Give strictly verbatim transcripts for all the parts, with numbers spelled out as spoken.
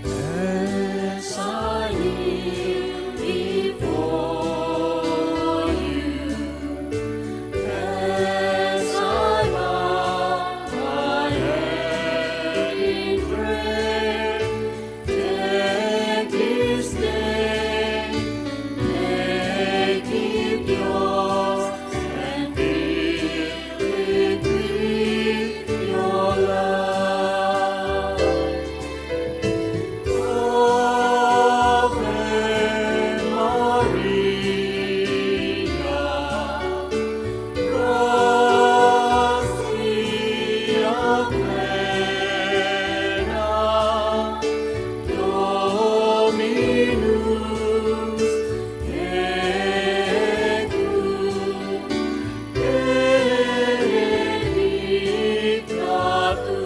As I kneel before you, as I bow my head in prayer, take this day, make it yours, and fill it with your love. Ave Maria, gratia plena, Dominus tecum, benedicta tu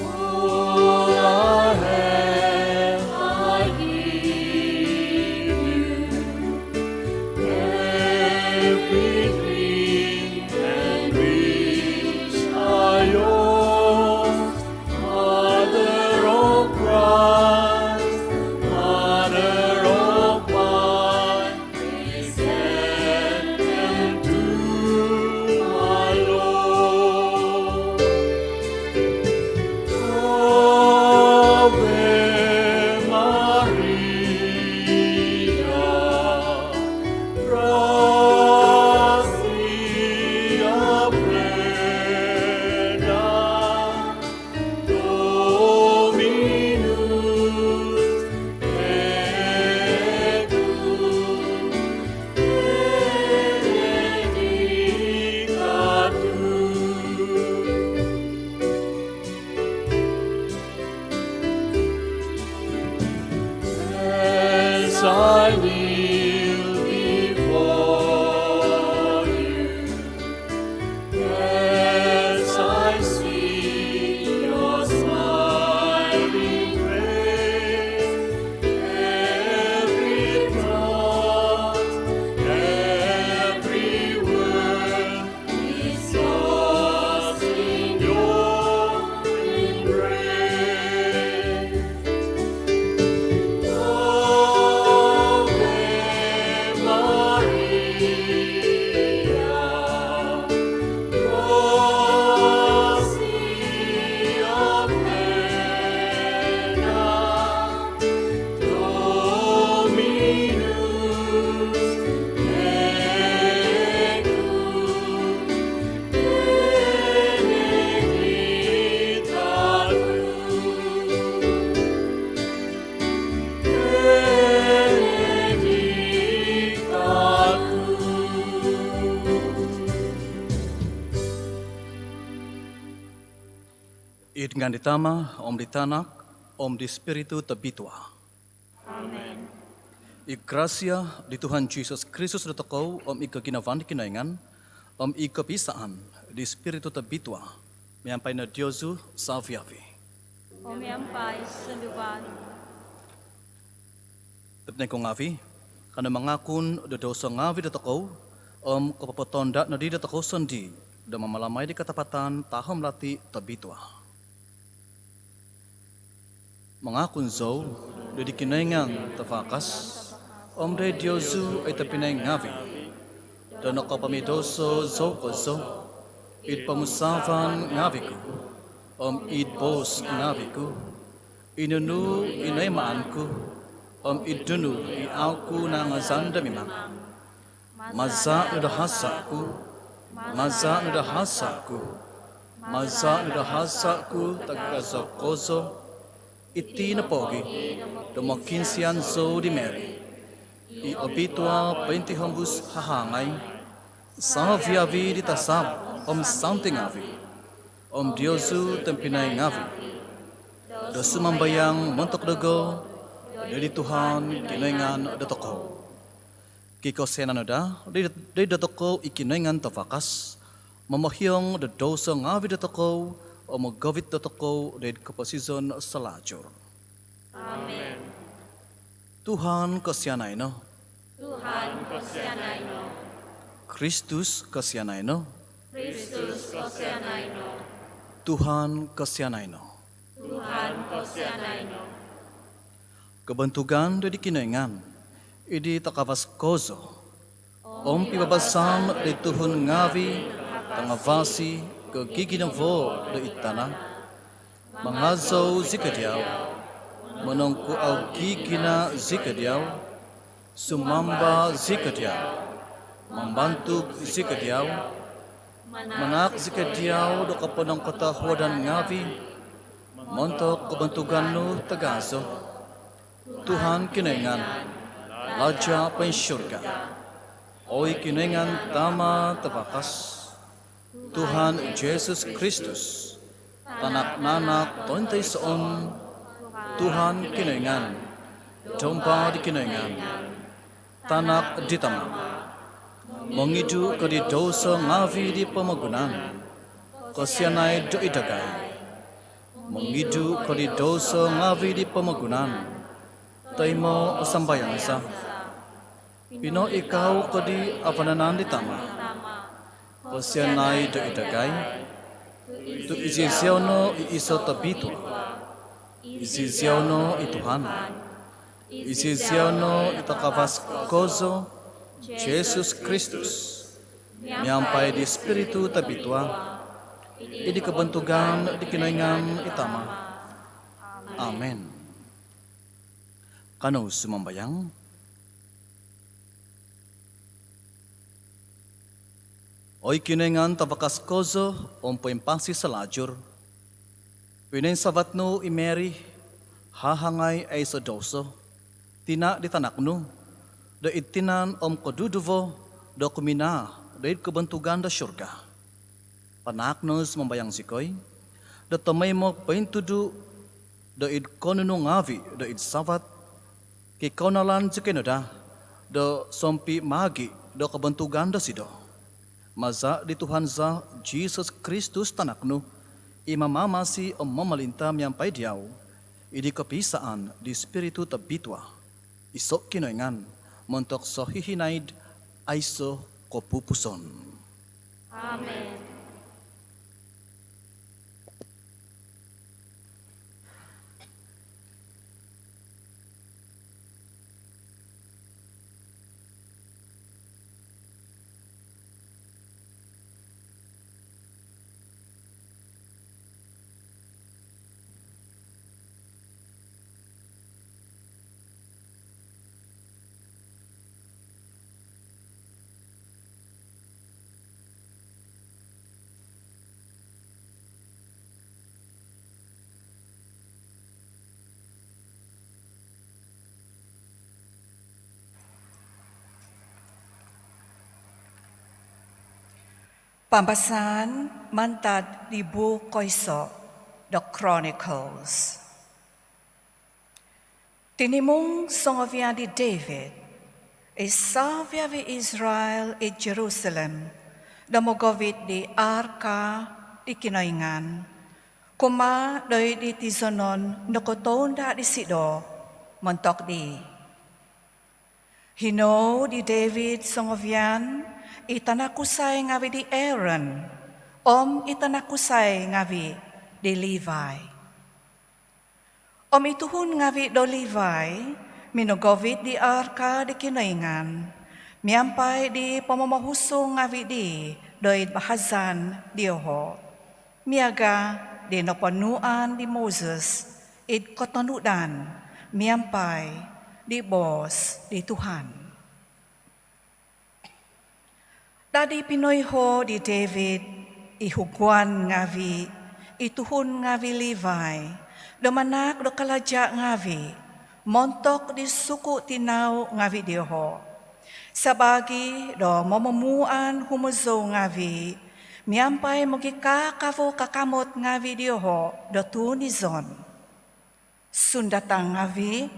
All I have, I give you. Every dream and wish are yours. Mother of Christ, Mother of mine, present them to my Lord. Ave Maria, gratia plena, Dominus tecum, benedicta tu As I kneel before you, as I see your smiling face, every thought, every word is lost in your embrace. Ave Maria, gratia plena, Dominus tecum, benedicta tu, benedicta tu. Id ngaan di Tama, om di Tanak, om di Spiritu Tobitua. Amen. I grasia di Tuhan Jisus Kristus dotokou, om i koginavaan di Kinoingan, om i kopisaan di Spiritu Tobitua, miampai no diozu savi-avi. Om miampai sunduvan. Tobpinai ku ngavi, kanou mangakun do douso ngavi dotokou, om kopopotonda nodi dotokou sondii do mamalamai di katapatan tahom lati tobitua. Mangakun zou do di Kinoingan Tavakas, om do diozu oi tobpinai ngavi, do nokopomidouso zou kozo, id pomusaavan ngavi ku, om id boos ngavi ku, i nunu i noimaan ku, om i nunu i au ku nangazan do mimang. Maza no do hasa ku, maza no do hasa ku, maza no do hasa ku tagazo kozo. Iti no pogi do mokiinsian zou di Mary i obitua pointihombus hahangai, savi-avi di tasab om santi ngavi, om diozu tobpinai ngavi, do sumambayang montok dogo do di Tuhan Kinoingan dotokou. Kikosianan no daa doid dotokou i Kinoingan Tavakas, momohiong do douso ngaavi' dotokou om mogovit dotokou doid koposizon salajur. Amen. Tuhan, kosianai no. Tuhan, kosianai no. Kristus, kosianai no. Kristus, kosianai no. Tuhan, kosianai no. Tuhan, kosianai no. Kobontugan doid Kinoingan id takavas kozo, om pibabasan doid tuhun ngaavi' tangavasi ko giginavo doid tana'. Mangazou zikoi diau, monongkuau gigina zikoi diau, sumamba zikoi diau, mambantug zikoi diau, manaak zikoi diau do koponongkotohuadan ngaavi' montok kobontugan nu tagazo. Tuhan Kinoingan, Laja' poinsurga. Oi Kinoingan Tama Tavakas. Tuhan Jesus Kristus, Tanak nanak tointoisoon, Tuhan Kinoingan, Domba di Kinoingan, Tanak di Tama. Mongidu ko di douso ngaavi' di pomogunan, kosianai doid dagai. Mongidu ko di douso ngaavi' di pomogunan, toimo o sambayang za. Pinoikau ko di vanan di Tama, kosianai doid dagai. Tu' iziziau no i iso' tobitua, iziziau no i Tuhan, iziziau no i takavas kozo, Jesus Kristus, miampai di Spiritu Tobitua, id kobontugan di Kinoingan i Tama. Amen. Kanou sumambayang. Oi Kinoingan Tavakas kozo om poimpasi salajur, pinoinsavat nu i Mary, hahangai aiso' douso, tina' di Tanak nu, doid tinan om koduduvo do kuminaa doid kobontugan do surga. Panaak no, sumambayang zikoi, do tomoimo pointudu doid konunu ngaavi' doid savat, kikounalan zikoi no daa do sompimaagi' do kobontugan dosido. Maza' di Tuhan za Jesus Kristus Tanak nu, i mamamasi om momolinta miampai diau id kopiisaan di Spiritu Tobitua, iso' Kinoingan, montok sohihinaid aiso' kopupuson. Amen. Pambasaan mantad di buuk koiso' do Chronicles. Tinimung songovian di David i savi-avi' Israel id Jerusalem do mogovit di arka di Kinoingan kumaa doid di tizonon nokotounda' disido montok dii. Hinou di David songovian i tanak kusai ngavi' di Aaron om i tanak kusai ngavi' di Levi. Om i tuhun ngavi' do Levi minogovit di arka di Kinoingan miampai di pomomohusung ngavi' dii doid bahazan dioho', miaga' di noponuan di Moses id kotonudan miampai di boos di Tuhan. Dadi pinoiho' di David i huguan ngavi', i tuhun ngavi' Levi, do manaak do kalaja' ngavi' montok di suku' tinau ngavi' dioho', sabaagi do momomuan humozou ngavi' miampai mogikaakavo kakamot ngavi' dioho' do tuunizon. Sundatang ngavi'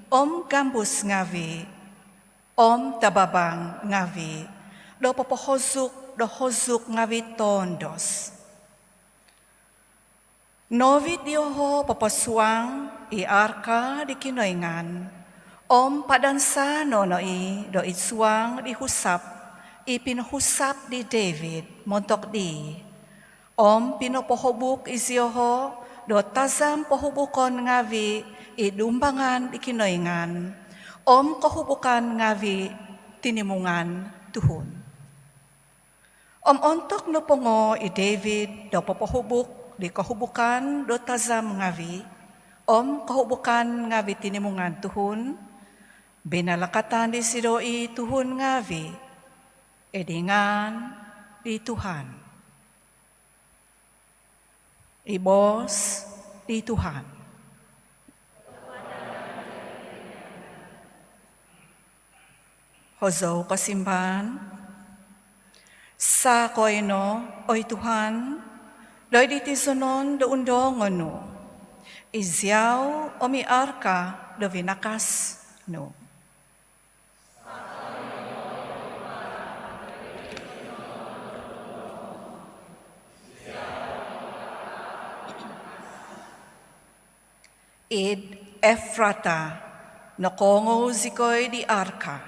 om gambus ngavi' om tababang ngavi' do popohozuk do hozuk ngavi' toondos. Noovit dioho' poposuang i arka di Kinoingan om padansa' no no i' do id suang di husap i pinohusap di David montok dii, om pinopohobuk izioho' do tazam pohubukon ngavi' i dumbangan di Kinoingan om kohubukan ngavi' tinimungan tuhun. Om ontok nopongo i David do popohubuk di kohubukan do tazam ngavi' om kohubukan ngavi' tinimungan tuhun, binalakatan disido i tuhun ngavi' id ngaan di Tuhan. I boos di Tuhan. Hozou kosimbaan. Saakoi no, oi Tuhan, doid di tizonon do undongon nu, iziau om i arka do vinakas nu. Id Efrata nokoongou zikoi di arka,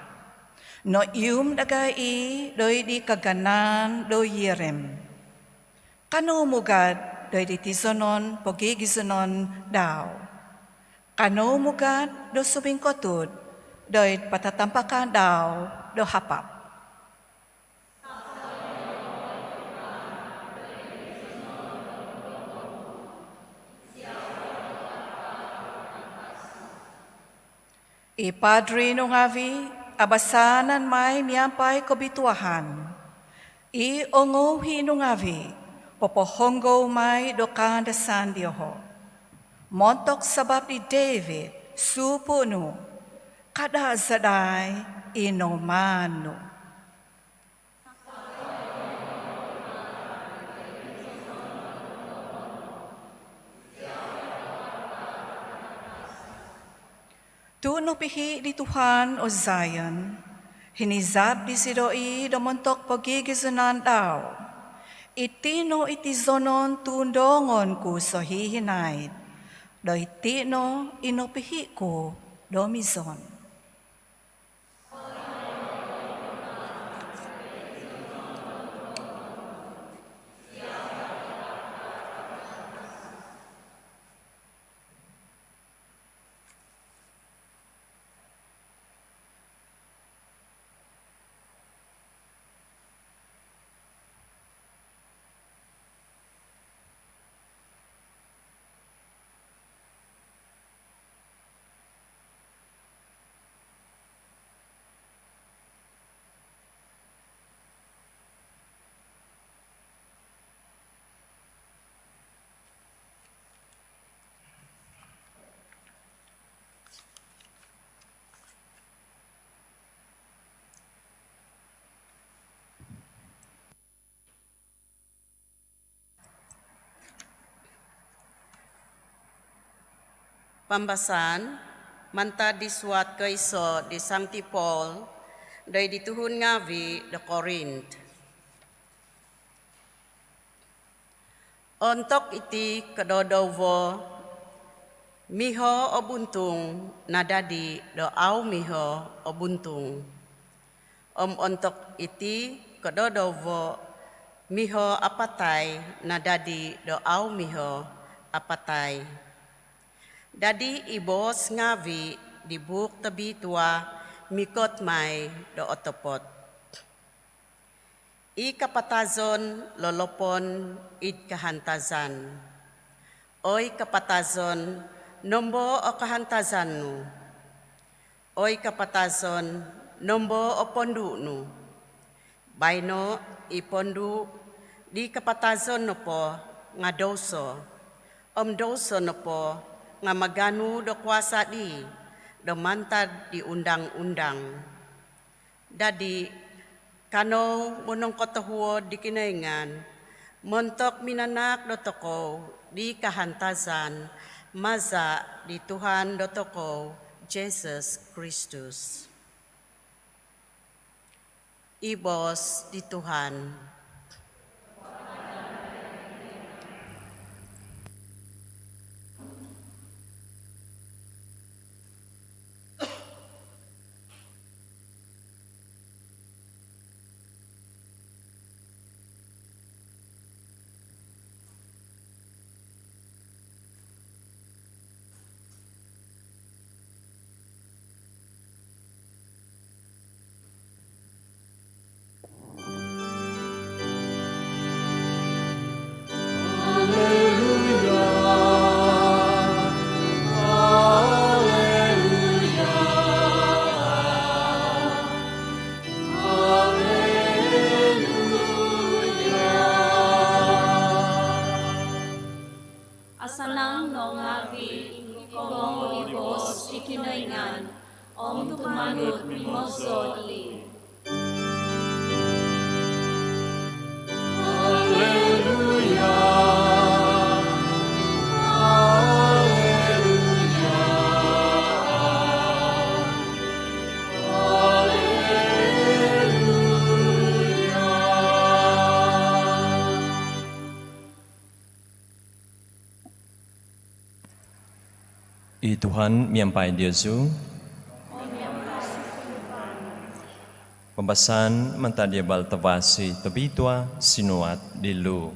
noium dagai i' doid di kaganaan do Yerim. Kanou mugad doid di tizonon pogigizonon dau. Kanou mugad do sumingkotud doid patatampakan dau do hapap. I padri nu ngavi' abasanan mai miampai kobituahan. I ongouhi' nu ngavi' popohonggou mai do kaandasan dioho'. Montok sabap di David supu' nu, kada' za dai i nomaan nu. Tu' nopihi' di Tuhan o Zion, hinizab disido i' do montok pogigizonon dau. Iti no i tizonon tundongon ku sohihinaid, do iti no i nopihi' ku do mizon. Pambasaan mantad di suat koiso' di Sangti Paul doid di tuhun ngaavi' do Korint. Ontok iti kododowo, miho o buntung nadadi do au miho o buntung. Om ontok iti kododowo, miho apatai nadadi do au miho apatai. Dadi i boos ngaavi' di Buuk Tobitua mikot mai do otopot. I kapatazon lolopon id kahantazan. Oi kapatazon, nombo o kahantazan nu? Oi kapatazon, nombo o pondu' nu? Baino' i pondu' di kapatazon nopo nga' douso, om douso nopo nga' maganu do kuasa' dii do mantad di undang-undang. Dadi, kanou monongkotohuod di Kinoingan montok minanaak dotokou di kahantazan maza' di Tuhan dotokou Jisus Kristus. I boos di Tuhan. Asanang no ngaavi' i kongou di boos di Kinoingan om tumanud mimozo' dii. Alleluia, alleluia, alleluia. I Tuhan miampai diozu. Pambasaan mantad di Abal Tavasi Tobitua sinuat di Lu.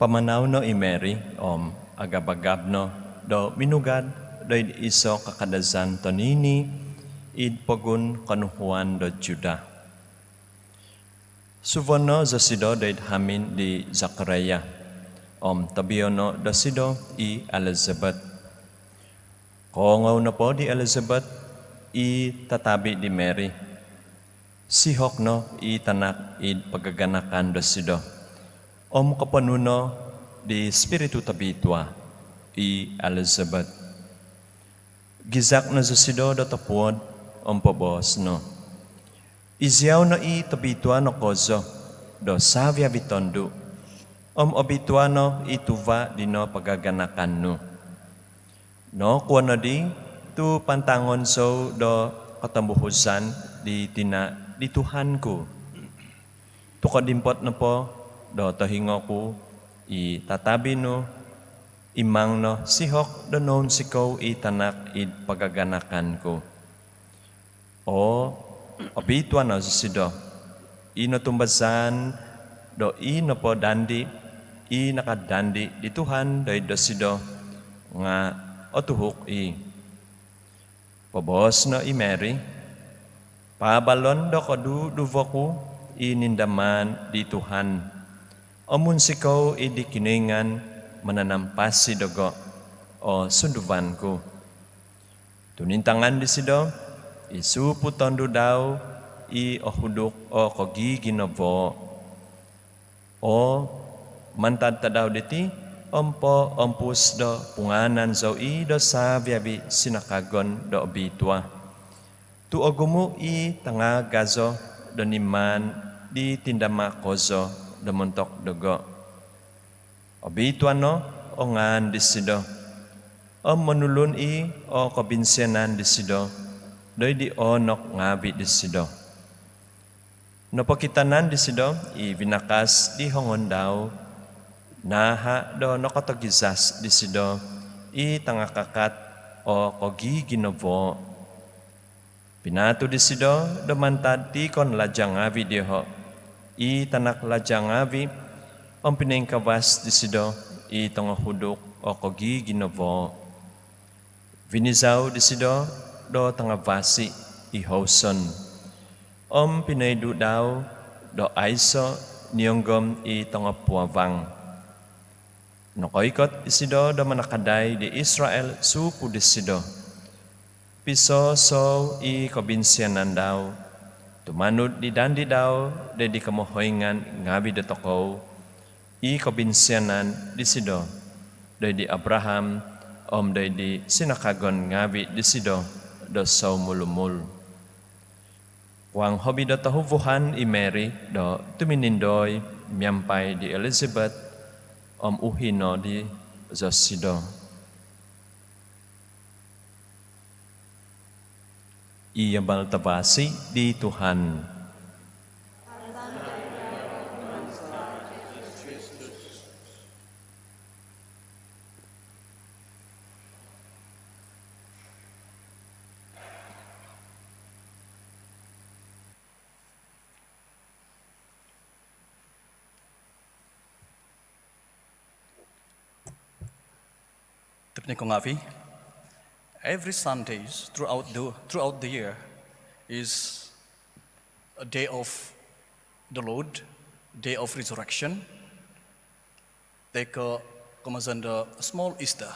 Pamanau no i Mary om agab-agab no do minugad doid iso' kakadazan toniini' id pogun konuhuan do Judah. Suvon no zosido doid hamin di Zakaria om tobiono' dosido i Elizabeth. Koongou nopo di Elizabeth i tatabi' di Mary, sihok no i tanak id pagaganakan dosido om koponu' no di Spiritu Tobitua i Elizabeth. Gizak no zosido do topuod om poboos no, "Iziau no i tobitua no kozo do savi-avi' tondu' om obitua no i tuva' dino pagaganakan nu. Nokuo nodi tu' pantangon zou do kotombuhuzan di tina' di Tuhan ku? Tu' kodimpot nopo do tohingo ku i tatabi' nu, imang no sihok do nounsikou i tanak id pagaganakan ku." Oo, obitua no zosido i notumbazaan do i nopo dandi' i nakadandi' di Tuhan doid dosido nga' otuhuk i'. Poboos no i Mary, "Paabalon do koduduvo ku i nindamaan di Tuhan om munsikou id di Kinoingan mananampasi dogo' o sunduvan ku." Tunintangan disido i supu' tondu' dau i ohuduk o kogiginavaan. Oo, mantad tadau diti om poompus do pungaanan zou i' do savi-avi' sinakagon do obitua, tu' ogumu' i tangagazo do nimaan di tindama' kozo do montok dogo'. Obitua no o ngaan disido om monulun i' o kobinsianan disido doid di oonok ngaavi' disido. Nopokitanan disido i vinakas di hongon dau, naaha' do nokotogizas disido i tangakakat o kogiginavaan. Pinaatu disido do mantad tiikon laja' ngaavi' dioho' i tanak laja' ngaavi' om pinoingkavas disido i tongohuduk o kogiginavaan. Vinizau disido do tangavasi i houson om pinoidu' dau do aiso' nionggom i tongopuavang. Nokoikot isido do manakadai di Israel supu' disido Pisosou i kobinsianan dau tumanud di dandi dau doid di komohoingan ngaavi' dotokou, i kobinsianan disido doid di Abraham om doid di sinakagon ngaavi' disido do soumul-umul. Kuang hobi do tohuvuhan i Mary do tuminindoi miampai di Elizabeth om uhi' no di zosido. I abal tavasi di Tuhan. Tobpinai ko ngaavi', every Sundays throughout the, throughout the year is a day of the Lord, day of resurrection. Toi ko komozon do small Easter.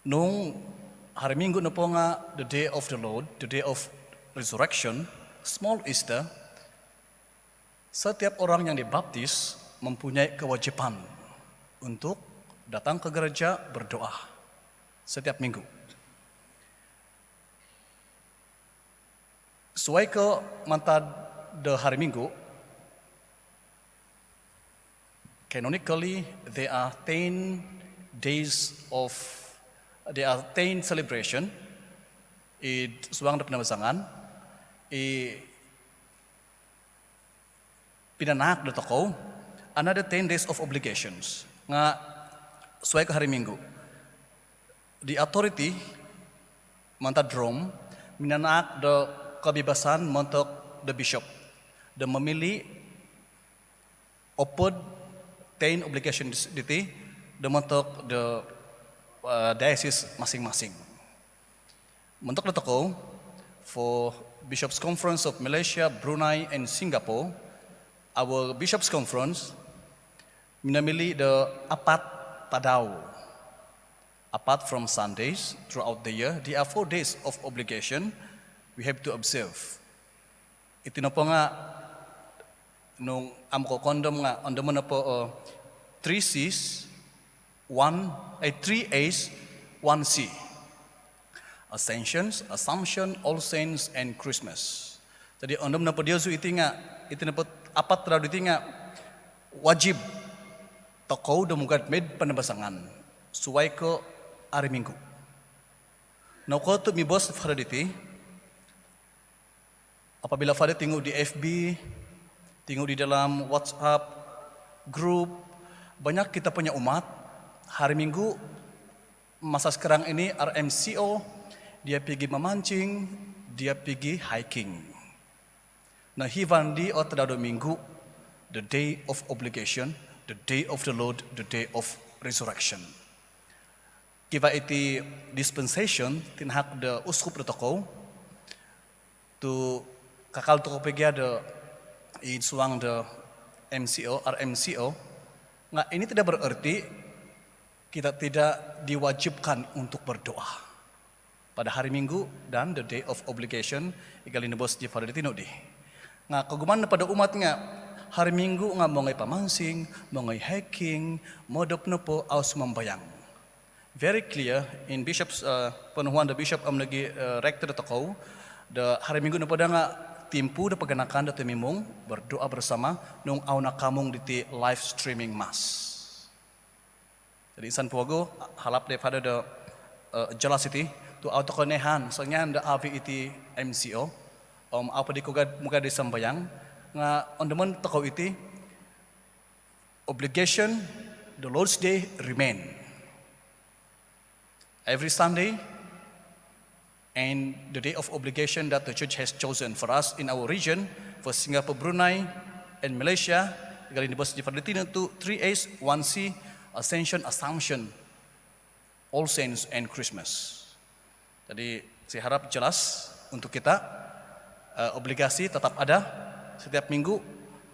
Nung hari Minggu nopo nga the day of the Lord, the day of resurrection, small Easter, setiap orang yang dibaptis mempunyai kewajipan untuk datang ke gereja berdoa setiap minggu. Suai ko mantad do hari Minggu, canonically there are ten days of, there are ten celebration id suang do panambazangan i pinanahak dotokou, another ten days of obligations. Nga suai ko hari Minggu, the authority mantad Rome minanahak do kebebasan montok the bishop do momili' opod ten obligations diti do montok the, uh, diocese masing-masing. Montok dotokou, for Bishops' Conference of Malaysia, Brunei and Singapore, our Bishops' Conference minomili' do apat tadau. Apart from Sundays, throughout the year, there are four days of obligation we have to observe. Iti nopo nga nung amu ko koondom nga ondomon nopo o three C's, one, eh, three A's, one C. Ascensions, Assumption, All Saints and Christmas. Jadi ondomon nopo diozu iti nga, iti nopo apat tadau diti nga wajib tokou do mugad mid panambazangan suai ko hari Minggu. Nokuo tu mibos Father diti? Apabila Father tengok di F B, tengok di dalam WhatsApp group, banyak kita punya umat hari Minggu, masa sekarang ini, R M C O, dia pigi memancing, dia pigi hiking. Nah, hivan di o tadau do Minggu, the day of obligation, the day of the Lord, the day of resurrection. Kivaa iti dispensation tinahak do uskup dotokou, tu kakal tokou pogi do id suang do M C O, R M C O, nga ini tidak bererti kita tidak diwajibkan untuk berdoa pada hari Minggu dan the day of obligation, i ka linubos di Father di tinu di. Nga kogumaan nopo do umat nga hari Minggu nga mongoi pamansing, mongoi hiking, modop nopo au sumambayang. Very clear in Bishop's, uh, ponuhuan do Bishop om nogi, uh, Rector dotokou, do hari Minggu nopo daa nga timpu do paganakan do tumimung, berdoa bersama, nung au nakamung diti live streaming Mass. Jadi insan po vagu, halap di Father do, eh, jelas iti, tu au tokou noihaan songian do avi iti M C O, om au po di kugad mugad di sambayang, nga ondomon tokou iti, obligation, the Lord's Day remain. Every Sunday, and the day of obligation that the church has chosen for us in our region, for Singapore, Brunei, and Malaysia, i ka linubos di Father di tinu tu three A's, one C, Ascension, Assumption, All Saints, and Christmas. Jadi, saya harap jelas untuk kita, eh, obligasi tetap ada setiap minggu,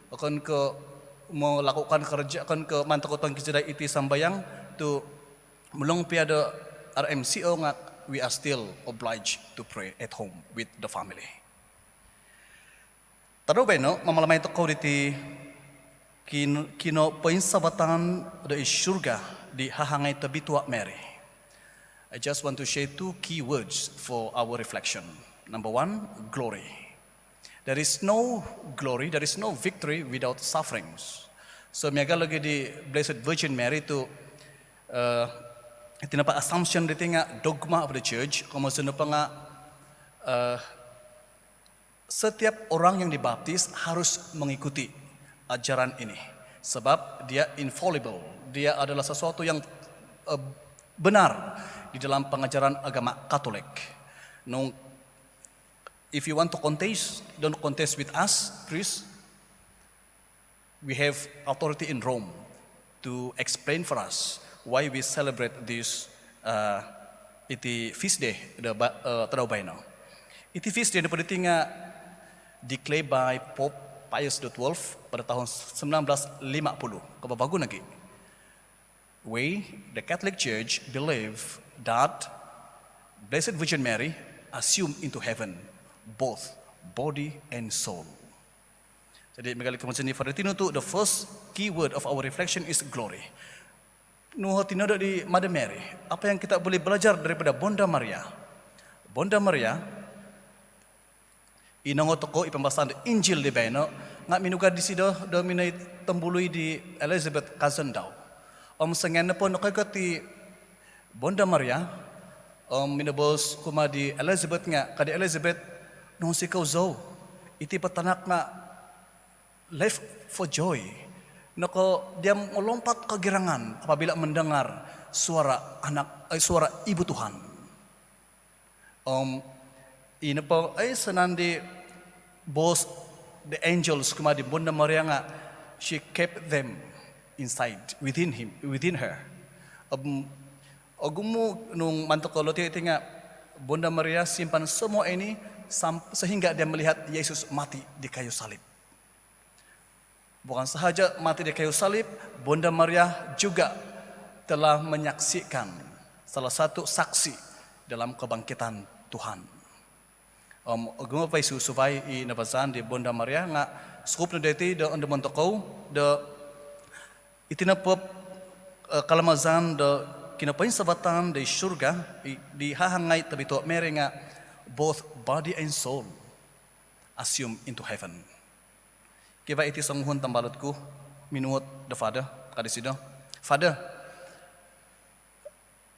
okon ko melakukan kerja, okon ko maan tokou tongkizidai iti sambayang, tu mulong pia do R M C O nga we are still obliged to pray at home with the family. Tadau baino, mamalamai tokou diti kin-, kinopoinsavatan do id surga di hahangai tobitua Mary. I just want to share two key words for our reflection. Number one, glory. There is no glory, there is no victory without sufferings. So miagal nogi di Blessed Virgin Mary tu, eh, iti nopo assumption diti nga dogma of the church, komozon nopo nga, eh, setiap orang yang dibaptis harus mengikuti ajaran ini sebab dia infallible, dia adalah sesuatu yang, eh, benar di dalam pengajaran agama Katolik. Nung, if you want to contest, don't contest with us, priest. We have authority in Rome to explain for us why we celebrate this, uh, iti feast day, the ba-, uh, tadau baino. Iti feast day nopo diti nga declared by Pope Pius the twelfth pada tahun sembilan belas lima puluh. Kababagu nogi. We, the Catholic Church, believe that Blessed Virgin Mary assumed into heaven, both body and soul. Jadi, miagal i komozon di Father tinu tu, the first key word of our reflection is glory. Nunu o tinodo di Mother Mary? Apa yang kita boleh belajar daripada Bonda Maria? Bonda Maria, i noongou tokou i pambasaan do Injil di baino, nga minugad disido do minoi tombului di Elizabeth cousin dau. Om songian nopo nokoikot i Bonda Maria om minoboos kumaa di Elizabeth nga, ka di Elizabeth, "Nunsi kou zou, iti po tanak nga leap for joy. Noko diam melompat kegirangan apabila mendengar suara anak, eh, suara ibu Tuhan." Om ino po, eh, sanang di boos the angels kumaa di Bonda Maria nga, she kept them inside, within him, within her. Om ogumu nung mantad ko loti iti nga, Bonda Maria simpan semua ini sam-, sehingga dia melihat Yesus mati di kayu salib. Bukan sahaja mati di kayu salib, Bonda Maria juga telah menyaksikan salah satu saksi dalam kebangkitan Tuhan. Om ogumu po i susuvai i nabasaan di Bonda Maria nga sukup no diti do ondomon tokou do iti nopo, eh, kalamazan do kinopoinsavatan di surga, i, di hahangai tobitua Mary nga both body and soul assume into heaven. Kivaa iti songuhun tambalut ku minuhot do Father, ka disido, "Father,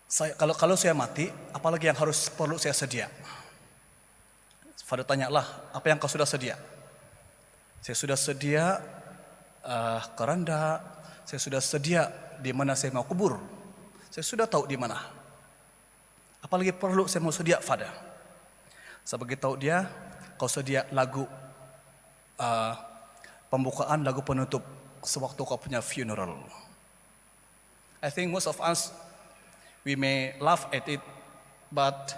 saya, kalau, kalau saya mati, apa lagi yang harus, perlu saya sedia?" Father tanyalah, "Apa yang kau sudah sedia?" "Saya sudah sedia, eh, keranda, saya sudah sedia di mana saya mau kubur. Saya sudah tahu di mana. Apa lagi perlu saya mau sedia, Father?" Sabaagi tau dia, "Kau sedia lagu, eh, pembukaan, lagu penutup sewaktu kau punya funeral." I think most of us, we may laugh at it, but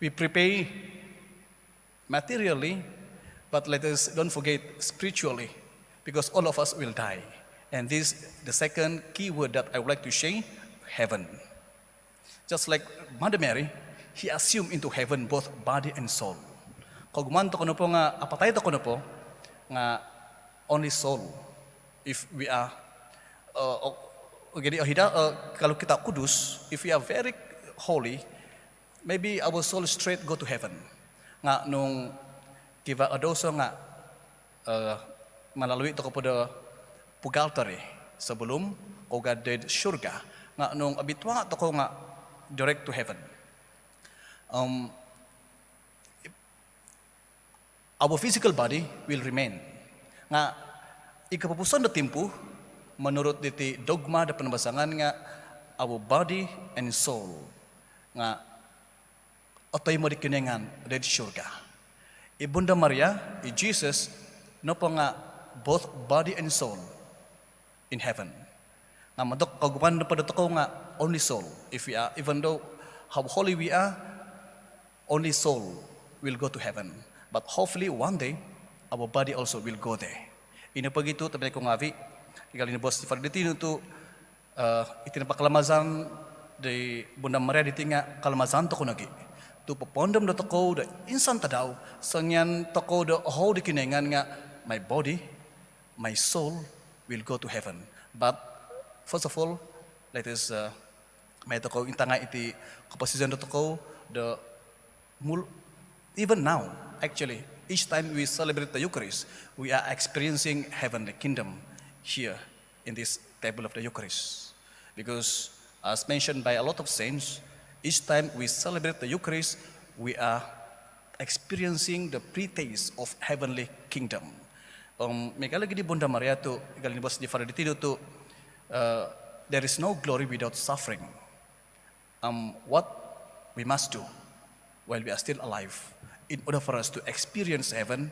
we prepare materially, but let us don't forget spiritually, because all of us will die. And this, the second key word that I would like to share, heaven. Just like Mother Mary, he assumed into heaven both body and soul. Kogumuan tokou nopo nga, apatai tokou nopo nga only soul. If we are, uh, o-, jadi, oh, hida, uh, kalau kita kudus, if we are very holy, maybe our soul straight go to heaven. Nga nung kivaa o douso nga, eh, melalui tokou po do purgatory sebelum kougad doid surga. Nga nung obitua tokou nga direct to heaven. Um, our physical body will remain. Nga id kopupusan do timpu, menurut diti dogma do panabasangan nga our body and soul nga otoimo di Kinoingan doid surga. I Bunda Maria, i Jesus nopo nga both body and soul in heaven. Nga montok kogumuan nopo dotokou nga only soul. If we are, even though how holy we are, only soul will go to heaven. But hopefully one day, our body also will go there. Ino pogi tu, tobpinai ku ngaavi, miagal i boos di Father di tinu tu, eh, iti nopo kalamazan di Bunda Maria diti nga' kalamazan tokou nogi' tu' popoondom dotokou do insan tadau songian tokou do ohou di Kinoingan nga' my body, my soul will go to heaven. But first of all, let us, uh, mai tokou intangai iti koposizon dotokou do mul-, even now, actually, each time we celebrate the Eucharist, we are experiencing heavenly kingdom here in this table of the Eucharist. Because, as mentioned by a lot of saints, each time we celebrate the Eucharist, we are experiencing the pre-taste of heavenly kingdom. Um, miagal nogi di Bunda Maria tu', miagal di boos di Father Ditino tu', uh, there is no glory without suffering. Um, what we must do while we are still alive in order for us to experience heaven,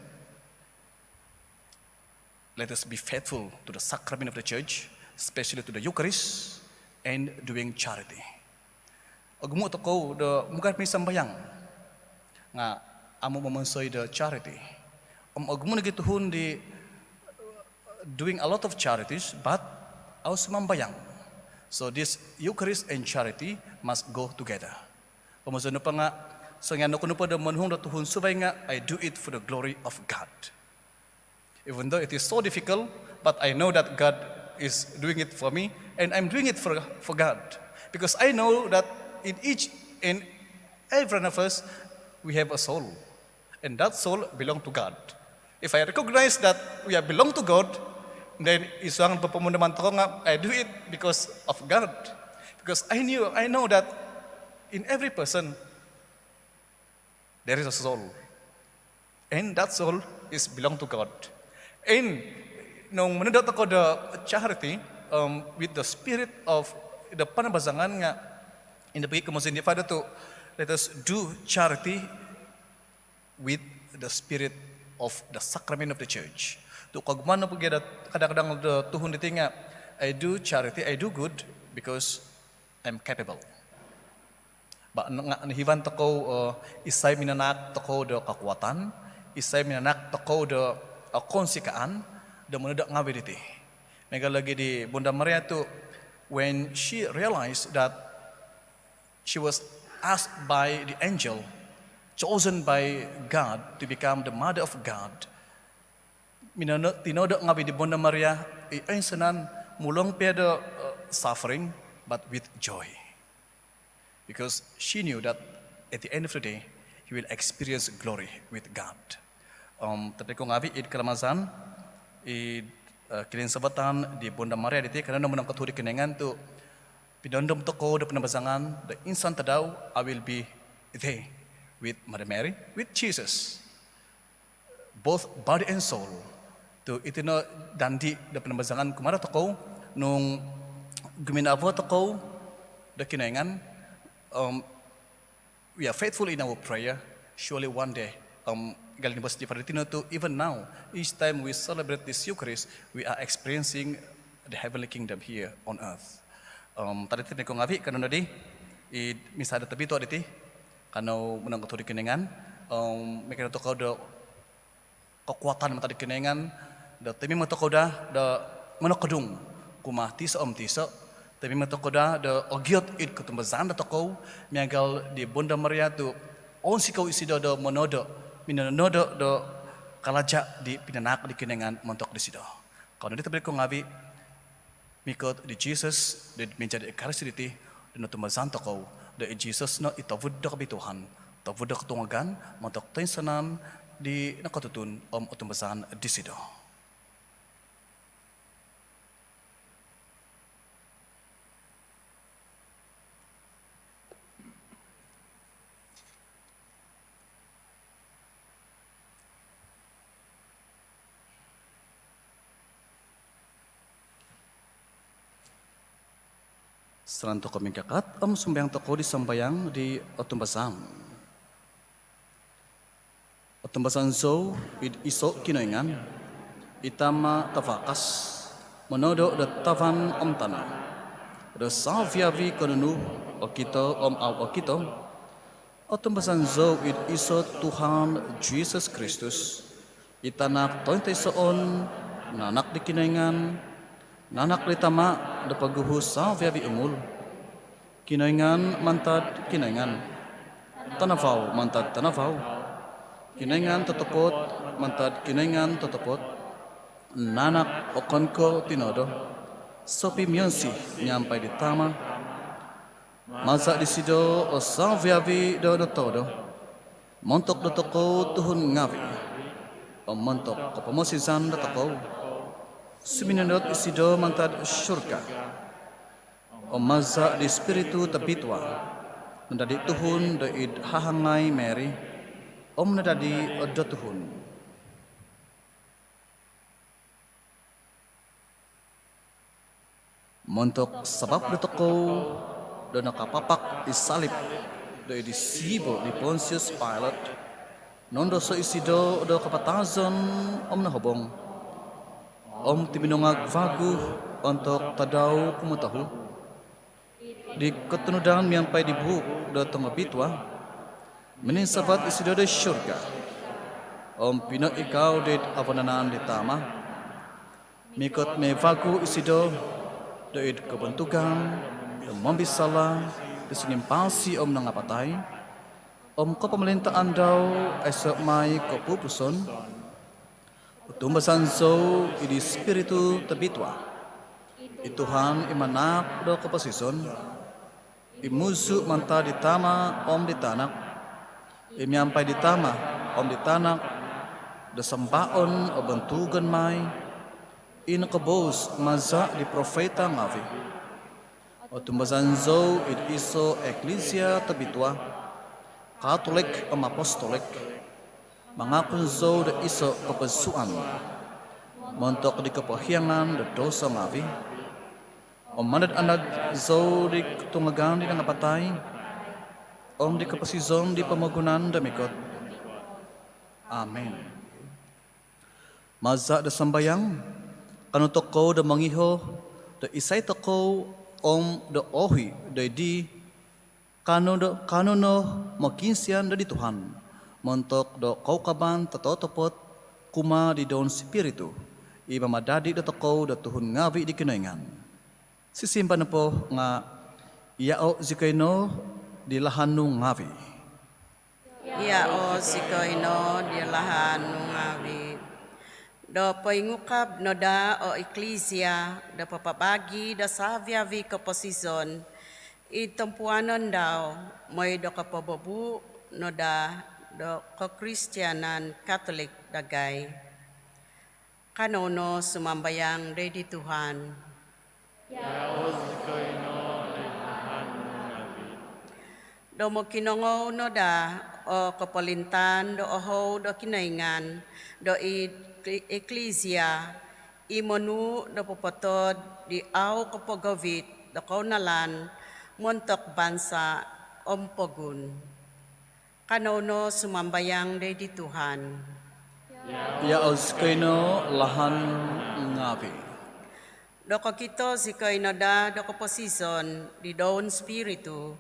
let us be faithful to the sacrament of the church, especially to the Eucharist and doing charity. Ogumu' tokou do mugad misambayang nga' amu' momonsoi do charity. Om ogumu' nogi tuhun di doing a lot of charities, but au sumambayang. So this Eucharist and charity must go together. Komozon nopo nga', songian oku nopo do monuhung do tuhun suvai nga', I do it for the glory of God. Even though it is so difficult, but I know that God is doing it for me, and I'm doing it for, for God. Because I know that in each and every one of us, we have a soul. And that soul belong to God. If I recognize that we are belong to God, then id suang do popomundaman tokou nga', I do it because of God. Because I knew, I know that in every person, there is a soul. And that soul is belong to God. And nung monodo tokou do charity, um, with the spirit of the panambazangan nga', ino pogi komozon di Father tu', let us do charity with the spirit of the sacrament of the church. Tu' kogumuan nopo gia do kadang-kadang do tuhun diti nga', I do charity, I do good because I'm capable. Ba, nga' nihivan tokou, eh, isai minanahak tokou do kokuatan, isai minanahak tokou do, eh, kounsikaan do monodo ngavi' diti. Miagal nogi di Bunda Maria tu', when she realized that she was asked by the angel, chosen by God to become the mother of God, minono-, tinodo ngavi' di Bunda Maria i oinsanan, mulong pia do, eh, suffering, but with joy. Because she knew that at the end of the day, he will experience glory with God. Um, tobpinai ku ngavi' id kalamazan, id, eh, kininsavatan di Bunda Maria diti, kanou no monongkotohuod di Kinoingan tu' pinoondom tokou do panambazangan do insan tadau, I will be there with Mother Mary, with Jesus, both body and soul. Tu' iti no dandi do panambazangan kumaa tokou, nung guminavo tokou do Kinoingan, um, we are faithful in our prayer, surely one day, um, miagal di boos di Father Ditino tu', even now, each time we celebrate this Eucharist, we are experiencing the heavenly kingdom here on earth. Um, tobpinai ku ngavi', kanou nodi id misa do tobitua' diti, kanou monongkotohuod di Kinoingan, um, mokianu tokou do kokuatan mantad di Kinoingan, do tumimang tokou daa do monokodung kumaa tiso om tiso, tumimang tokou daa do ogiot id kotumbazaan dotokou, miagal di Bunda Maria tu' ounsikou isido do monodo, minonodo do kalaja di pinanahak di Kinoingan montok disido. Kanou nodi tobpinai ku ngavi', mikot di Jesus, di mija di Ekaristi diti, do otumbazaan tokou do i Jesus no i tovud do kobituaan, tovud do kotungagan, montok toinsanan di nokotutun om otumbazaan disido. Sarantoko mingkakat om sumambayang tokou di sambayang di otumbazaan. Otumbazaan zou id iso' Kinoingan, i Tama' tavakas, monodo do tavan om tana', do savi-avi' ko' nunu okito om au okito. Otumbazaan zou id iso' Tuhan Jisus Kristus, i Tanak tointoisoon, nanak di Kinoingan, nanak di Tama' do poguhu' savi-avi' umul. Kinoingan mantad Kinoingan, tanavau mantad tanavau, Kinoingan totopot mantad Kinoingan totopot, naanak okon ko' tinoodo, sopimionsi miampai di Tama'. Maza' disido o savi-avi' do notoodo. Montok dotokou tuhun ngaavi' om montok kopomosizan dotokou, suminondot isido mantad surga. Om maza' di Spiritu Tobitua, nadadi' tuhun do id hahangai Mary, om nadadi' do tuhun. Montok sabap dotokou do nakapapak id salip do id siibo' di Pontius Pilate, nondoso' isido do kapatazon om nohobong. Om tuminungag vagu ontok tadau kumotohu, di kotunudan miampai di buuk do tongobitua, mininsavat isido do surga, om pinoikau did avananan di Tama'. Mikot mai vagu isido do id kobontugan do mombisala' di sinimpasi om nangapatai, om kopomolintaan dau aiso' mai kopupuson. Otumbazan zou id Spiritu Tobitua, i Tuhan i manahak do koposizon, i muzu' mantad di Tama' om di Tanak, i miampai di Tama' om di Tanak do sambaon om bontugon mai, i nokoboos maza' di profita ngaavi'. Otumbazan zou id iso' iklisia tobitua, katolik om apostolik. Mangakun zou do iso' kopodsuan montok di kopohiangan do douso ngaavi'. Om mandad-andad zou di kotungagan di nangapatai, om di koposizon di pomogunan do mikot. Amin. Maza' do sambayang, kanou tokou do mongiho do isai tokou om do ohi' do id dii, kanou do, kanou no mokiinsian do di Tuhan montok do koukaban tototopot kumaa di doun Spiritu, i mamadadi' dotokou do tuhun ngaavi' di Kinoingan. Sisimbar nopo nga', iao' zikoi no di lahan nu ngaavi'. Iao' zikoi no di lahan nu ngaavi'. Do poingukab no daa o iklisia do papabagi' do savi-avi' koposizon id tompuanon dau, moi do kopobobuu' no daa do kokristianan Katolik dagai. Kanou no sumambayang doid di Tuhan. Iao' zikoi no di lahan nu ngaavi'. Do mokinongou no daa o kopolintaan do ohou do Kinoingan do id ekli-, eklisia, i monuu' do popotood di au kopogovit do kounalan montok bansa' om pogun. Kanou no sumambayang doid di Tuhan. Iao' zikoi no lahan nu ngaavi'. Do kokito zikoi no daa do koposizon di doun Spiritu,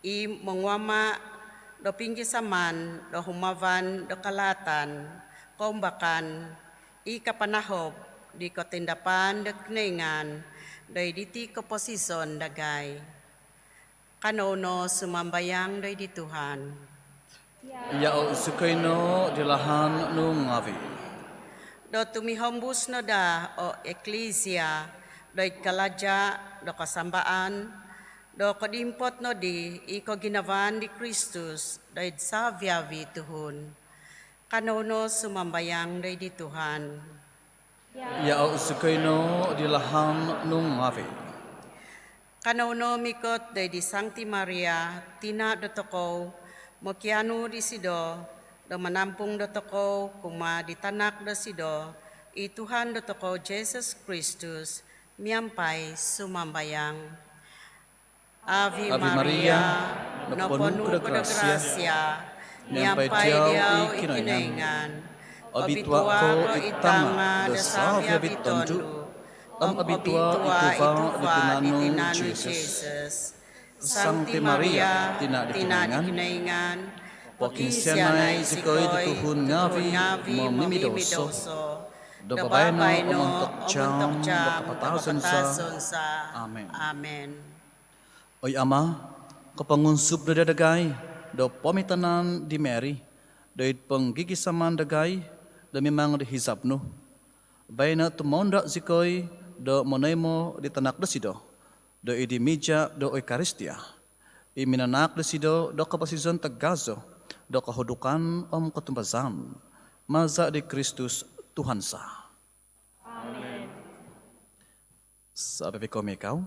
i monguama' do pinggisaman do humavan do kalaatan, koumbakan, i kapanahob di kotindapan do Kinoingan doid diti koposizon dagai. Kanou no sumambayang doid di Tuhan. Iao' zikoi no di lahan nu ngaavi'. Do tumihombus no daa o eklisia doid kalaja' do kasambaan, do kodimpot nodi i koginavaan di Kristus doid savi-avi' tuhun. Kanou no sumambayang doid di Tuhan. Iao' zikoi no di lahan nu ngaavi'. Kanou no mikot doid di Sangti Maria, tina' dotokou, mokianu disido do manampung dotokou kumaa di tanak dosido, i Tuhan dotokou Jisus Kristus, miampai sumambayang. Ave Maria, noponu' ko do grasia, miampai diau i Kinoingan. Obitua' ko id tanga' do savi-avi' tondu', om obitua' i tuva' di tinan nu Jisus. Sangti Maria, tina' di Kinoingan, pokiinsianai zikoi do tuhun ngaavi' momimidouso, do babaino om ontok jaam do kapatazon za. Amin. Oi Ama', kopongunsub no daa dagai do pomitanan di Mary do id ponggigisaman dagai do mimang di hizab nu. Baino' tumounda' zikoi do monoimo' di tanak dosido do id mija' do Eukaristia i minanahak dosido do koposizon tagazo do kohudukan om kotumbazaan. Maza' di Kristus Tuhan za. Amin. Sabavi' ko mikau.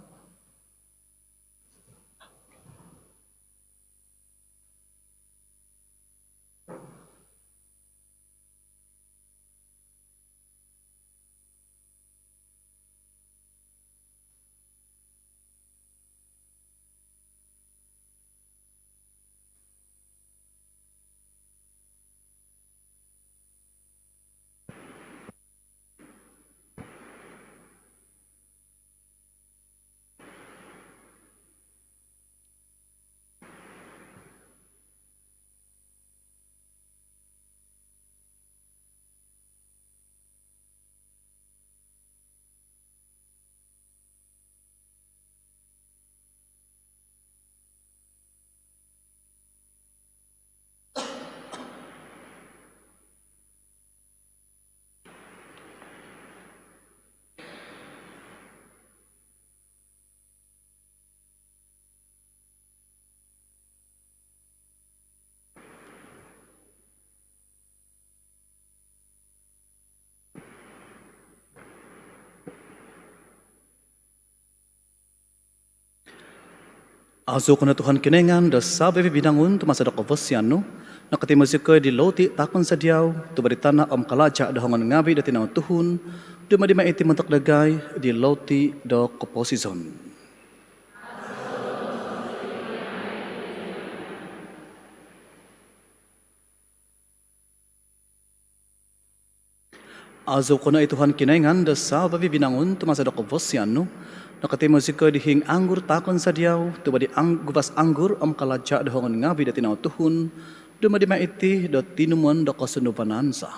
Aazou ko no Tuhan Kinoingan do sabavi' binangun tu maza' do kavasian nu nokotimo zikoi di louti' taakon za diau, tuva' di tana' om kalaja' do hongon ngaavi' do tinau tuhun, dumadi mai iti montok dagai di louti' do koposizon. Aazou ko no i Tuhan Kinoingan do sabavi' binangun tu maza' do kavasian nu nokotimo zikoi di hiing anggur taakon za diau, tuva' di ang- guvas anggur om kalaja' do hongon ngaavi' do tinau tuhun, dumadi mai iti do tinumon do kosunduvanan za.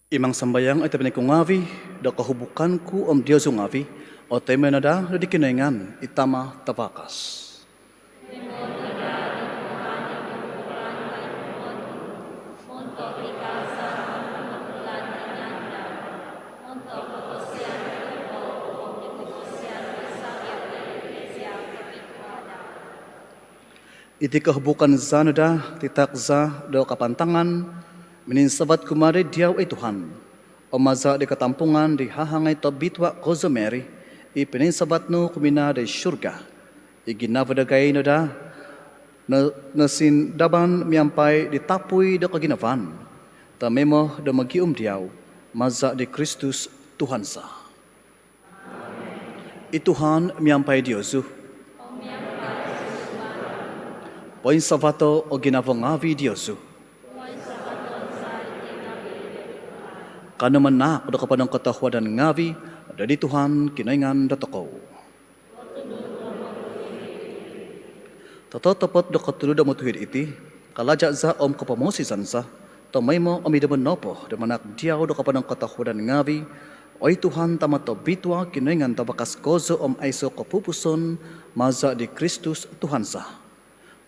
Imang sambayang oi tobpinai ku ngaavi' do kohubukan ku om diozu ngaavi' otoimo no daa do di Kinoingan i Tama' Tavakas. Iti kohubukan za no daa titaak za do kapantangan mininsavat kumaa doid diau oi Tuhan, om maza' di katampungan di hahangai tobitua' kozo Mary i pininsavat nu kuminaa doid surga, i ginavo dagai no daa no- nosindaban miampai di tapui do koginavaan, tomoimo do mogium diau, maza' di Kristus Tuhan za. I Tuhan miampai diozu. Poinsavato' o ginavo ngaavi' diozu. Kanou manaak do koponongkotohuadan ngaavi' do di Tuhan Kinoingan dotokou. Tototopot do kotunud om otuhid iti, kalaja' za om kopomoosizan za, tomoimo om id nombo nopo do manaak diau do koponongkotohuadan ngaavi', oi Tuhan, Tama' tobitua', Kinoingan tavakas kozo om aiso' kopupuson, maza' di Kristus Tuhan za.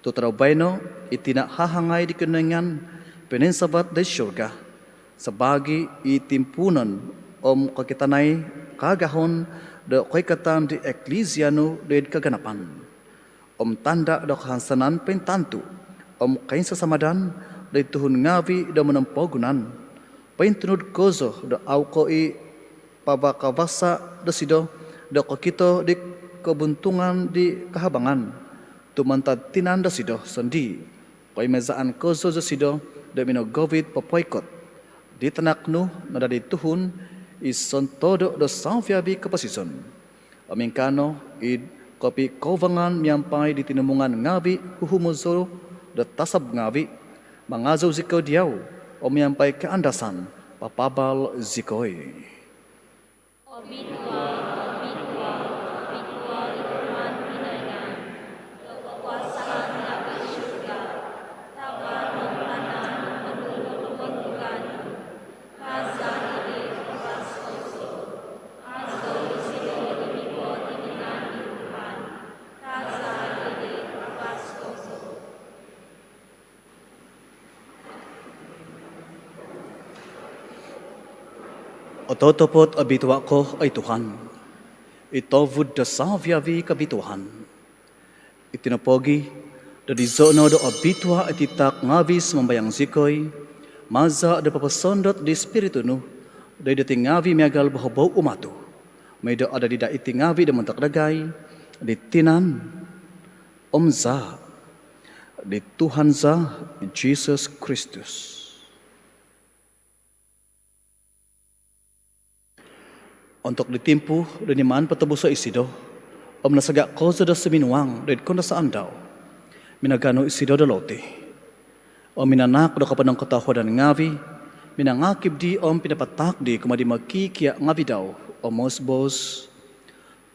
Tu' tadau baino i tina' hahangai di Kinoingan pinoinsavat doid surga, sabaagi i timpuunon om kokitanai kaagahon do koikatan di iklisia nu doid kaganapan, om tanda' do kahansanan pointantu' om koinsasamadan doid tuhun ngaavi' do monompogunan, pointunud kozo do au' ko' i' pavakavasa' dosido do kokito di kobuntungan di kahabangan, tu' mantad tinan dosido sondii', koimazaan kozo dosido do minogovit popoikot di Tanak nu nadadi tuhun, i sontodo' do savi-avi' koposizon. Om ingkaa no id kopikouvangan miampai di tinimungan ngaavi' huhumozou do tasab ngaavi', mangazou zikoi diau, om miampai kaandasan papaabal zikoi. Obitua', obitua', obitua' i Tuhan Kinoingan do kokuasaan ngaavi'. Surga, tavan om tana' noponu' do kobontugan nu. Kaza' id di tavas kozo. Azo isido i mikot id ngaan di Tuhan. Kaza' id di tavas kozo. Ototopot obitua' ko, oi Tuhan, i tovud do savi-avi' kobituaan. Iti nopogi', do dizo' no do obitua' iti taak ngaavi', sumambayang zikoi, maza' do poposondot di Spiritu nu doid diti ngaavi' miagal bohobou umatu', moi do adadi daa iti ngaavi' do montok dagai di tinan om zaa' di Tuhan za Jisus Kristus. Ontok di timpu do nimaan potobuso' isido om nasaga' kozo do suminuang doid koundasaan dau, minaganu isido do loti om minanaak do koponongkotohuadan ngaavi', minangakib di om pinapataak di kumaa di mokikia' ngaavi' dau om moos-boos: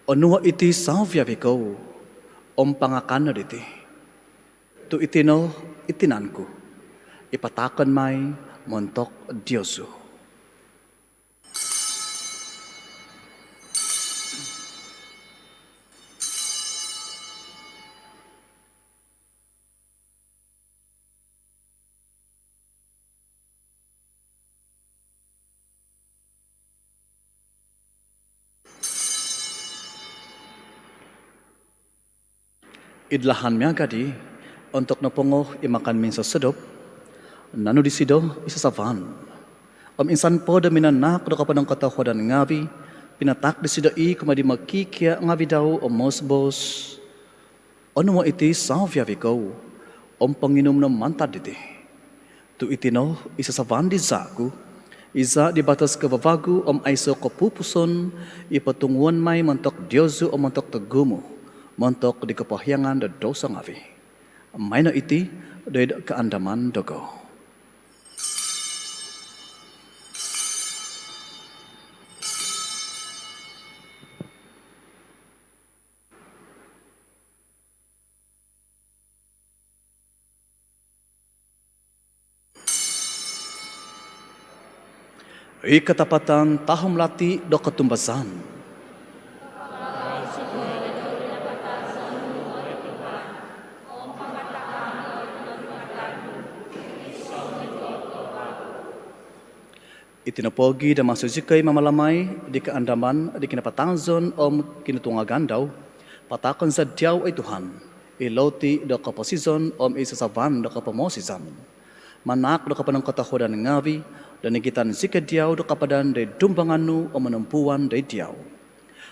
Onuo' iti savi-avi' kou om pangakan no diti, tu' iti no i tinan ku i pataakon mai montok diozu. Id lahan miaga' di, ontok nopongo i makan minsosodop, nanu disido i sasavan om insan po do minanaak do koponongkotohuadan ngaavi', pinataak disido i kumaa di mokikia' ngaavi' dau om moos-boos: Onuo' iti savi-avi' kou om ponginum no mantad diti, tu' iti no i sasavan di zaa' ku, i zaa' di batos kavavagu om aiso' kopupuson, i potunguon mai montok diozu om montok togumu', montok di kopohiangan do douso ngaavi'. Maai no iti doid kaandaman dogo. I katapatan tahom lati do kotumbazaan. Iti nopogi' do maso zikoi mamalamai di kaandaman di kinapatazon om kinotungagan dau, pataakon za diau, oi Tuhan, i loti do koposizon om i sasavan do kopomoosizan. Manaak do koponongkotohuadan ngaavi' do nigitan zikoi diau do kapadan doid dumbangan nu om monompuan doid diau.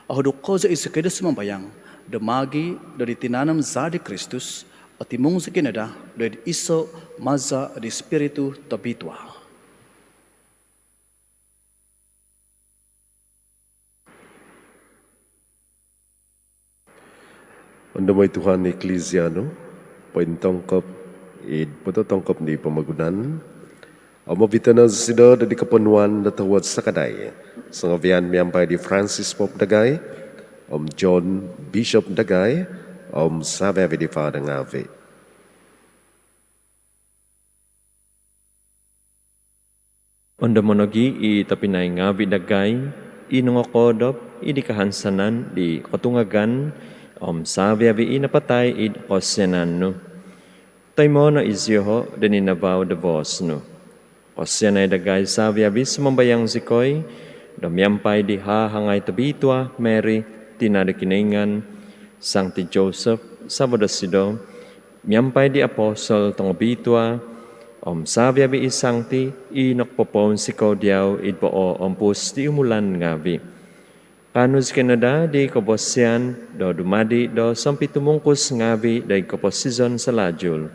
Ohuduk kozo zikoi do sumambayang do maagi' do di tinan om zaa' di Kristus, otimung zikoi no daa doid iso' maza' di Spiritu Tobitua'. Ondomo' oi Tuhan i Eklisia nu pointongkop id pototongkop di pomogunan, om ovito' no isido do id koponuan do tohuod sakadai, songovian miampai di Francis Pope dagai, om John Bishop dagai, om savi-avi di Father ngavi'. Ondomo' nogi' i tobpinai ngavi' dagai i nongokoodop id kahansanan di kotungagan om savi-avi i napatai id kosianan nu. Toimo' no iziioho' do ninavau do boos nu. Kosianai dagai savi-avi, sumambayang zikoi, do miampai di hahangai tobitua Mary, tina' do Kinoingan, Sangti Joseph savo' dosido, miampai di apostol tongobitua, om savi-avi i sangti i nokopopounsikou diau id pooompus di umulan ngavi', kaanu zikoi no daa di kobosian do dumadi' do sompitumungkus ngavi' do id koposizon salalu,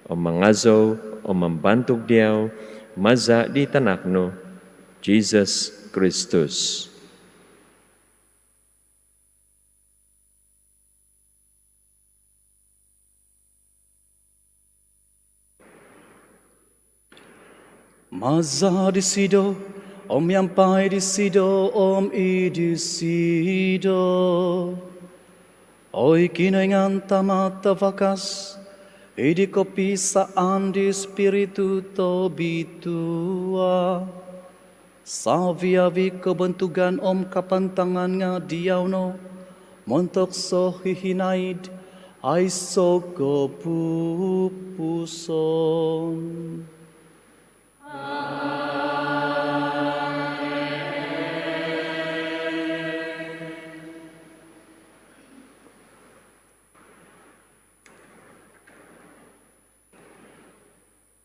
om mangazou om mambantug diau, maza' di Tanak nu, Jisus Kristus. Maza' disido, om miampai disido, om id disido, oi Kinoingan Tama' tavakas, id kopisaan di Spiritu Tobitua, savi-avi kobontugan om kapantangan nga' diau no, montok sohihinaid aiso' kopupuson.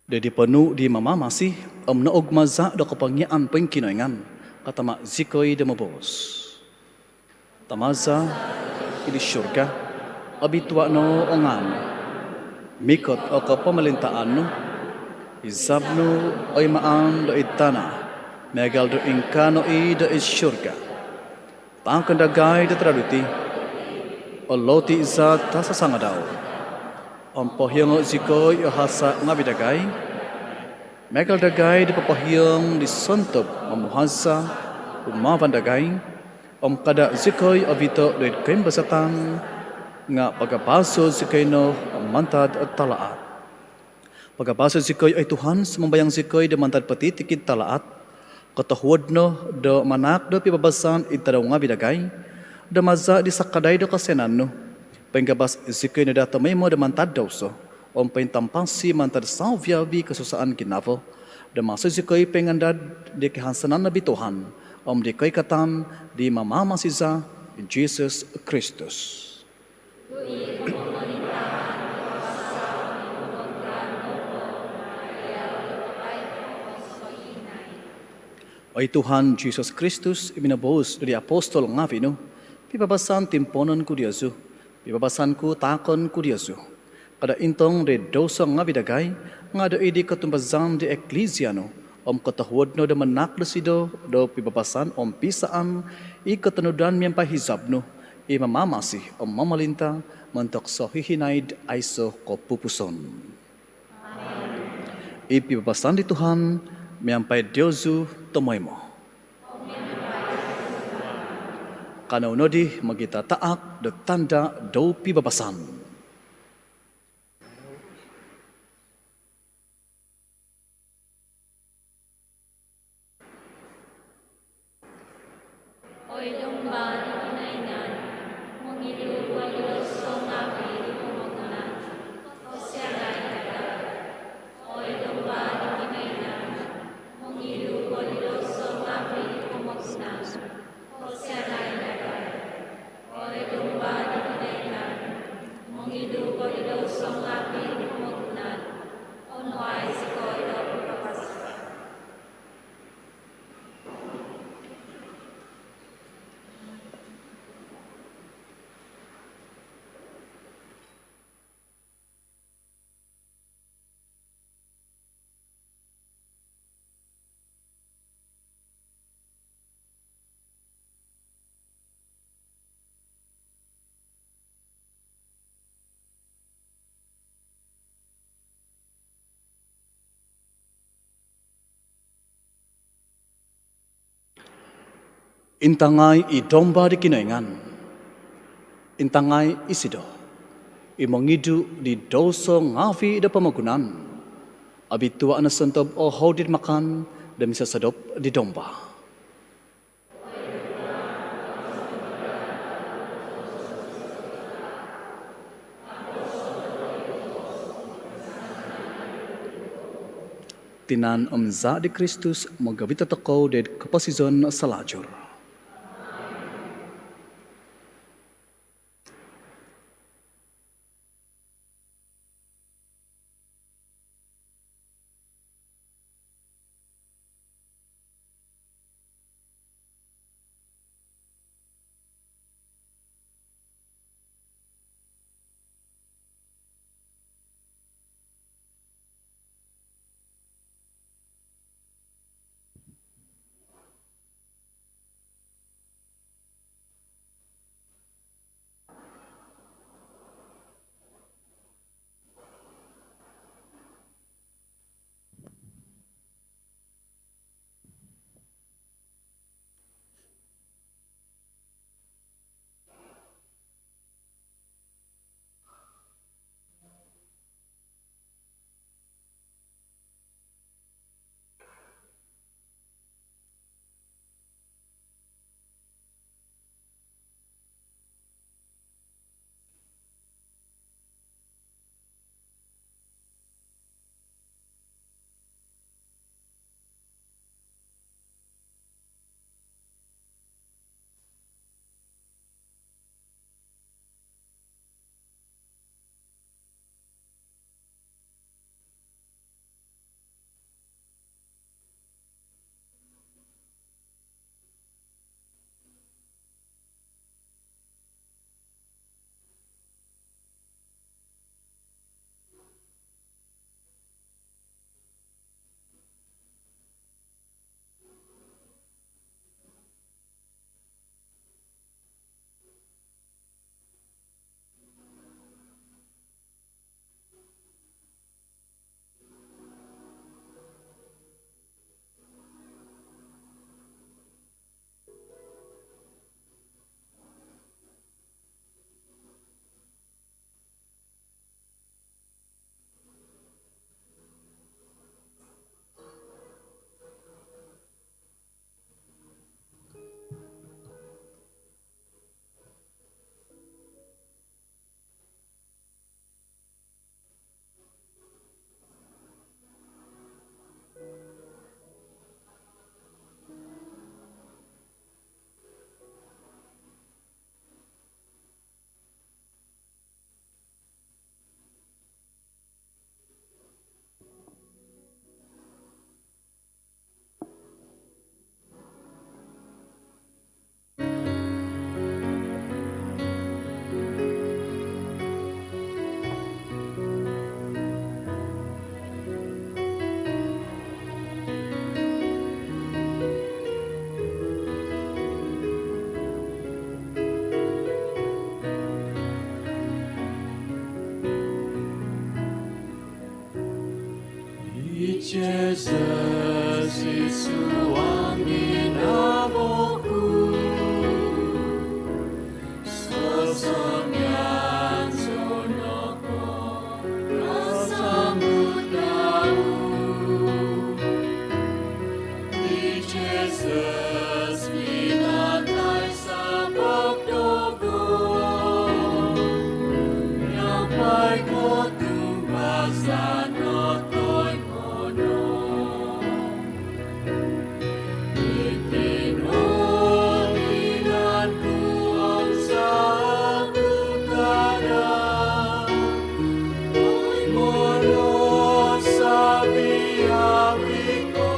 Do id ponuu' di Mamamasi om nougmaza' do kopongiaan poingkinoingan, katama' zikoi do moboos: Tama za id surga, obitua' no o ngaan nu, mikot o kopomolintaan nu, hizab nu oi maan do id tana' miagal do ingkaa no i' do id surga. Taakon dagai do tadau diti o loti' za tasasangadau. Om pohiongo' zikoi o hasa' ngavi' dagai, miagal dagai do popohiong di sontob momuhasa' humavan dagai. Om kada' zikoi ovito' do id koimbazatan, nga' pagabaso' zikoi no mantad talaat. Pagabaso' zikoi, oi Tuhan, sumambayang zikoi, do mantad potitikid talaat. Kotohuod no do manaak do pibabasan id tadau ngavi' dagai, do maza' di sakadai do kosianan nu, poingabas zikoi no daa tomoimo do mantad douso om pointampasi mantad savi-avi kosusaan ginavo, do maso zikoi poingandad di kahansanan obitua om di koikatan di Mamamasi za, Jisus Kristus. Oi Tuhan Jisus Kristus, i minoboos di apostol ngavi' nu, pibabasan timpoonon ku diozu, pibabasan ku taakon ku diozu. Kada' intong do id douso ngavi' dagai, nga' do id kotumbazaan di Eklisia nu, om kotohuod no do manaak dosido do pibabasan om pisaan i kotonudan miampai hizab nu, i mamamasi om momolinta' montok sohihinaid aiso' kopupuson. I pibabasan di Tuhan miampai diozu tomoimo. Kanou nodi mogitataak do tanda' do pibabasan. Oi Dumba di Kinoingan, mongidu do douso ngavi' di pomogunan, kosianai dagai. Oi Dumba di Kinoingan, mongidu do douso ngavi' di pomogunan, kosianai dagai. Oi Dumba di Kinoingan, Intangai i Domba di Kinoingan. Intangai isido i mongidu di douso ngaavi do pomogunan. Obitua no sontob o houd id makan do minsosodop di Domba. Tinan om zaa di Kristus mogovit tokou doid koposizon salajur. I Jesus i suang ginavo ku, sosongian zou nopo kasambutan nu. I Jesus minonoiso sabap dogo, miampai kotumbazaan do toimoon. I Kinoingan ku om Sangutana, poimanon savi-avi ko.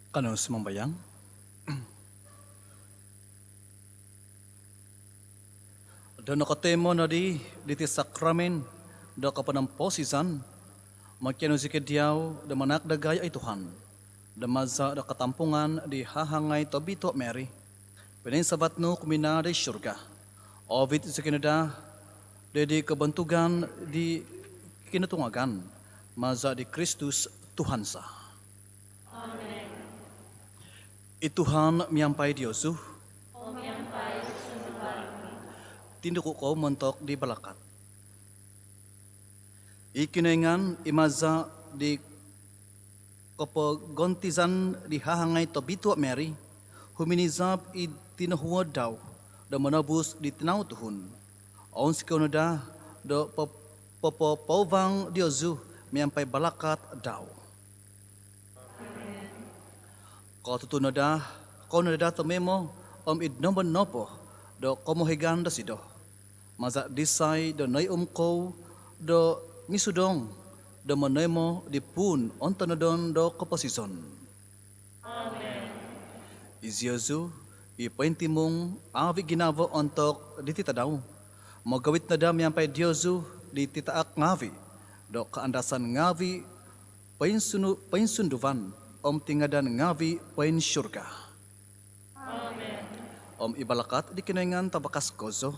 Kanou sumambayang. Do nokotoimo nodi diti sakramen do koponomposizan, mokianu zikoi diau do manahak dagai, oi Tuhan, do maza' do katampungan di hahangai tobitua' Mary, pinoinsavat nu kuminaa di surga, oovit zikoi no daa do id kobontugan di kinotungagan, maza' di Kristus Tuhan za. Amen. I Tuhan miampai diozu. Om miampai sunduan nu. Tinduku' kou montok di balakat. I Kinoingan i maza' di kopogontizan di hahangai tobitua' Mary, huminizab id tinohuod dau do monobus di tinau tuhun, ounsikou no daa do po- popopouvang diozu miampai balakat dau. Kotutu no daa, kou no daa tomoimo om id nombo nopo do komohigan dosido, maza' disai do noium kou do misudong do monoimo di puun ontonodon do koposizon. Amen. Iziozu i pointimung, avi' ginavo ontok diti tadau, mogowit no daa miampai diozu di titaak ngaavi' do kaandasan ngaavi' poinsunu- poinsunduvan om tingadan ngaavi' poinsurga. Amen. Om i balakat di Kinoingan tabakas kozo,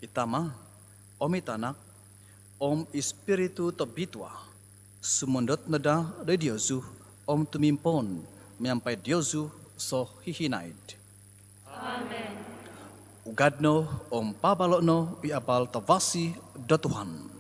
i Tama', om i Tanak, om i Spiritu Tobitua', sumondot no daa do id diozu om tumimpoon miampai diozu sohihinaid. Amen. Ugad no om paabalo' no i abal tavasi do Tuhan.